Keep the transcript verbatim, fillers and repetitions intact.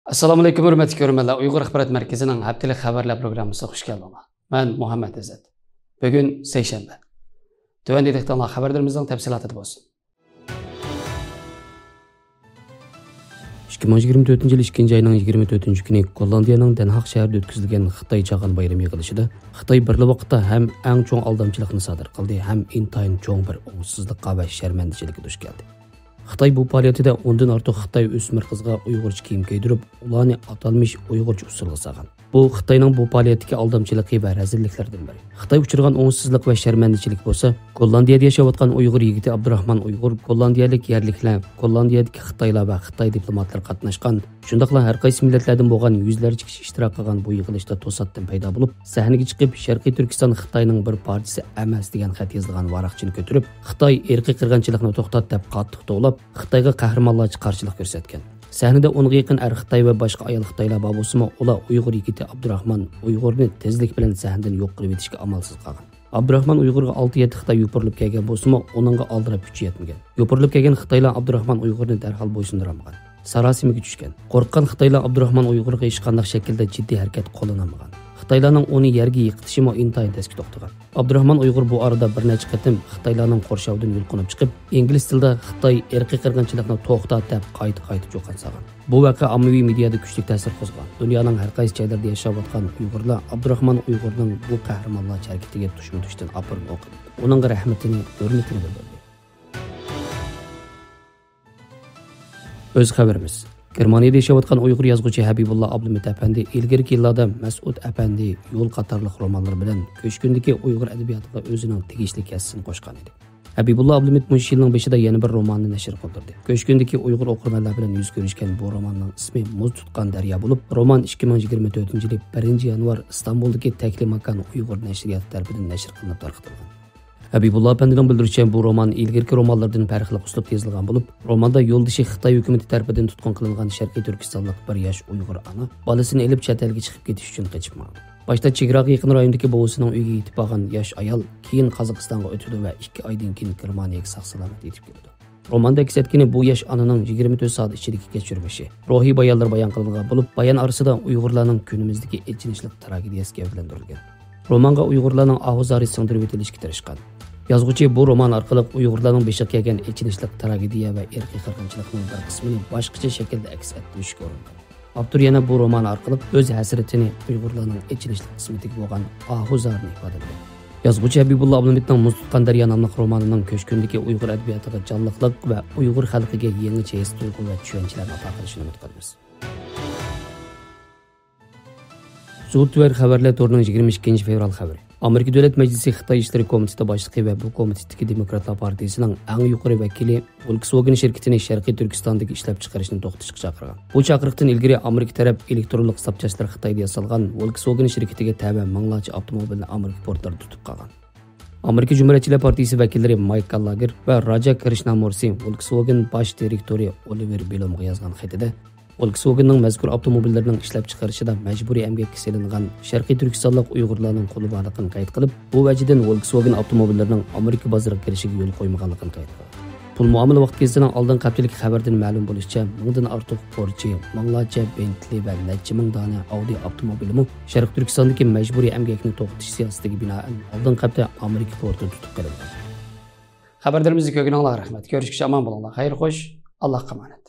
ئەسسالامۇ ئەلەيكۇم، ھۆرمەتلىك كۆرۈرمەنلەر. ئۇيغۇر ئاخبارات مەركىزىنىڭ ھەپتىلىك خەۋەرلەر پروگراممىسىغا خۇش كەلدىڭلار. مەن مۇھەممەت ئىززەت. بۈگۈن سەيشەنبە. تۆۋەندە دىققىتىڭلار خەۋەرلىرىمىزنىڭ تەپسىلاتىدا بولسۇن. ئىككى مىڭ يىگىرمە تۆتىنچى يىل ئىككىنچى ئاينىڭ يىگىرمە تۆتىنچى كۈنى گوللاندىيەنىڭ دەنھاگ شەھىرىدە ئۆتكۈزۈلگەن خىتاي چاغان بايرىمى يىغىلىشىدا خىتاي بىرلا ۋاقىتتا ھەم ئەڭ چوڭ ئالدامچىلىقنى سادىر قىلدى، ھەم ئىنتايىن چوڭ بىر ئوڭۇشسىزلىققا ۋە شەرمەندىچىلىككە دۇچ كەلدى. خىتاي بۇ پائالىيىتىدە ئوندىن ئارتۇق خىتاي ئۆسمۈر قىزغا ئۇيغۇرچە كىيىم كىيدۈرۈپ، ئۇلارنى ئاتالمىش ئۇيغۇرچە ئۇسسۇلغا سالغان. بۇ خىتاينىڭ بۇ پائالىيەتتىكى ئالدامچىلىقى ۋە رەزىللىكلىرىدىن بىرى. خىتاي ئۇچرىغان ئوڭۇشسىزلىق ۋە شەرمەندىچىلىك بولسا، گوللاندىيەدە ياشاۋاتقان ئۇيغۇر يىگىتى ئابدۇراخمان ئۇيغۇر، گوللاندىيەلىك يەرلىكلەر، گوللاندىيەدىكى خىتايلار ۋە خىتاي دىپلوماتلىرى قاتناشقان، شۇنداقلا ھەر قايسى مىللەتلەردىن بولغان يۈزلەرچە كىشى ئىشتىراك قىلغان بۇ يىغىلىشتا توساتتىن پەيدا بولۇپ، سەھنىگە چىقىپ، شەرقىي تۈركىستان خىتاينىڭ بىر پارچىسى ئەمەس دېگەن خەت يېزىلغان ۋاراقچىنى كۆتۈرۈپ، خىتاي ئىرقىي قىرغىنچىلىقنى توختات دەپ قاتتىق توۋلاپ، خىتايغا قەھرىمانلارچە قارشىلىق كۆرسەتكەن. سەھنىدە ئونغا يېقىن ئەر خىتاي ۋە باشقا ئايال خىتايلار بار بولسىمۇ، ئۇلار ئۇيغۇر يىگىتى ئابدۇراخمان ئۇيغۇرنى تېزلىك بىلەن سەھنىدىن يوق قىلىۋېتىشكە ئامالسىز قالغان. ئابدۇراخمان ئۇيغۇرغا ئالتە يەتتە خىتاي يوپۇرۇلۇپ كەلگەن بولسىمۇ، ئۇنىڭغا ئالدىراپ كۈچى يەتمىگەن. يوپۇرۇلۇپ كەلگەن خىتايلار ئابدۇراخمان ئۇيغۇرنى دەرھال بويسۇندۇرالمىغان. ساراسىمىگە چۈشكەن. قورققان خىتايلار ئابدۇراخمان ئۇيغۇرغا ھېچقانداق شەكىلدە جىددىي ھەرىكەت قوللىنالمىغان. خىتايلارنىڭ ئۇنى يەرگە يىقىتىشىمۇ ئىنتايىن تەسكە توختىغان. ئابدۇراخمان ئۇيغۇر بۇ ئارىدا بىر نەچچە قېتىم خىتايلارنىڭ قورشاۋىدىن يۇلقۇنۇپ چىقىپ، ئىنگلىز تىلىدا «خىتاي ئىرقىي قىرغىنچىلىقنى توختات» دەپ قايتا-قايتا چۇقان سالغان. بۇ ۋەقە ئاممىۋى مېدىيادا كۈچلۈك تەسىر قوزغىغان. دۇنيانىڭ ھەر قايسى جايلىرىدا ياشاۋاتقان ئۇيغۇرلار ئابدۇراخمان ئۇيغۇرنىڭ بۇ قەھرىمانلارچە ھەرىكىتىگە تۇشمۇ تۇشتىن ئاپىرىن ئوقۇدى. ئۇنىڭغا رەھمىتىنى، ھۆرمىتىنى بىلدۈردى. ئۆز خەۋىرىمىز. گېرمانىيەدە ياشاۋاتقان ئۇيغۇر يازغۇچى ھەبىبۇللا ئابلىمىت ئەپەندى ئىلگىرىكى يىللاردا مەسئۇد ئەپەندى، يول قاتارلىق رومانلىرى بىلەن كۆچكۈندىكى ئۇيغۇر ئەدەبىياتىغا ئۆزىنىڭ تېگىشلىك ھەسسىسىنى قوشقان ئىدى. ھەبىبۇللا ئابلىمىت مۇشۇ يىلنىڭ بېشىدا يەنە بىر روماننى نەشر قىلدۇردى. كۆچكۈندىكى ئۇيغۇر ئوقۇرمەنلەر بىلەن يۈز كۆرۈشكەن بۇ روماننىڭ ئىسمى مۇز تۇتقان دەريا بولۇپ، رومان ئىككى مىڭ يىگىرمە تۆتىنچى يىلى بىرىنچى يانۋار ئىستانبۇلدىكى تەكلىماكان ئۇيغۇر نەشرىياتى تەرىپىدىن نەشر قىلىنىپ تارقىتىلغان. ھەبىبۇللا ئەپەندىنىڭ بىلدۈرۈشىچە، بۇ رومان ئىلگىرىكى رومانلىرىدىن پەرقلىق ئۇسلۇبتا يېزىلغان بولۇپ، روماندا يولدىشى خىتاي ھۆكۈمىتى تەرىپىدىن تۇتقۇن قىلىنغان شەرقىي تۈركىستانلىق بىر ياش ئۇيغۇر ئانا بالىسىنى ئېلىپ چەت ئەلگە چىقىپ كېتىش ئۈچۈن قېچىپ ماڭىدۇ. باشتا چېگراغا يېقىن رايوندىكى بوۋىسىنىڭ ئۆيىگە يېتىپ بارغان ياش ئايال كېيىن قازاقىستانغا ئۆتىدۇ ۋە ئىككى ئايدىن كېيىن گېرمانىيەگە ساق-سالامەت يېتىپ كېلىدۇ. روماندا ئەكس ئەتكىنى بۇ ياش ئانىنىڭ يىگىرمە تۆت سائەت ئىچىدىكى كەچۈرمىشى. روھىي بايانلىرى بايان قىلىنغان بولۇپ، بايان ئارىسىدا ئۇيغۇرلارنىڭ كۈنىمىزدىكى ئېچىنىشلىق تراگېدىيەسى گەۋدىلەندۈرۈلگەن. رومانغا ئۇيغۇرلارنىڭ ئاھۇ زارى سىڭدۈرۈۋېتىلىشكە تىرىشقان. يازغۇچى بۇ رومان ئارقىلىق ئۇيغۇرلارنىڭ بېشىغا كەلگەن ئېچىنىشلىق تراگېدىيە ۋە ئىرقىي قىرغىنچىلىقنىڭ بىر قىسمىنى باشقىچە شەكىلدە ئەكس ئەتتۈرۈشكە ئۇرۇنغان. ئاپتور يەنە بۇ رومان ئارقىلىق ئۆز ھەسرىتىنى، ئۇيغۇرلارنىڭ ئېچىنىشلىق قىسمىتىگە بولغان ئاھۇ زارىنى ئىپادىلىدى. يازغۇچى ھەبىبۇللا ئابلىمىتنىڭ مۇز تۇتقان دەريا ناملىق رومانىنىڭ كۆچكۈندىكى ئۇيغۇر ئەدەبىياتىغا جانلىقلىق ۋە ئۇيغۇر خەلقىگە يېڭىچە ھېس تۇيغۇ ۋە چۈشەنچىلەرنى ئاتا قىلىشىنى ئۈمىد قىلىمىز. زۇ تۈۋەر خەۋەرلەر تورىنىڭ يىگىرمە ئىككىنچى فېۋرال خەۋىرى. ئامېرىكا دۆلەت مەجلىسى خىتاي ئىشلىرى كومىتېتى باشلىقى ۋە بۇ كومىتېتتىكى دېموكراتلار پارتىيىسىنىڭ ئەڭ يۇقىرى ۋەكىلى ۋولكسۋاگېن شىركىتىنى شەرقىي تۈركىستاندىكى ئىشلەپچىقىرىشنى توختىتىشقا چاقىرغان. بۇ چاقىرىقتىن ئىلگىرى ئامېرىكا تەرەپ ئېلېكترونلۇق زاپچاسلار خىتايدا ياسالغان ۋولكسۋاگېن شىركىتىگە تەۋە مىڭلارچە ئاپتوموبىلنى ئامېرىكا پورتلىرىدا تۇتۇپ قالغان. ئامېرىكا جۇمھۇرىيەتچىلەر پارتىيىسى ۋەكىللىرى مايك گاللاگېر ۋە راجا كرىشنامۇرسى ۋولكسۋاگېن باش دىرېكتورى ئولىۋېر بلومغا يازغان خېتىدە، ۋولكسۋاگېننىڭ مەزكۇر ئاپتوموبىللىرىنىڭ ئىشلەپچىقىرىشىدا مەجبۇرىي ئەمگەككە سېلىنغان شەرقىي تۈركىستانلىق ئۇيغۇرلارنىڭ قولى بارلىقىنى قەيت قىلىپ، بۇ ۋەجىدىن ۋولكسۋاگېن ئاپتوموبىللىرىنىڭ ئامېرىكا بازىرىغا كىرىشىگە يول قويمىغانلىقىنى قەيت قىلغان. پۇل مۇئامىلە ۋاقتى گېزىتىنىڭ ئالدىنقى ھەپتىلىك خەۋىرىدىن مەلۇم بولۇشىچە، مىڭدىن ئارتۇق پورشې، مىڭلارچە بېنتلى ۋە نەچچە مىڭ دانە ئاۋدى ئاپتوموبىلىمۇ شەرقىي تۈركىستاندىكى مەجبۇرىي ئەمگەكنى توختىتىش سىياسىتىگە بىنائەن ئالدىنقى ھەپتە ئامېرىكا پورتىدا تۇتۇپ قېلىنغان. خەۋەرلىرىمىزنى كۆرگىنىڭلارغا رەھمەت. كۆرۈشكىچە ئامان بولۇڭلار. خەير خوش. ئاللاھقا ئامانەت.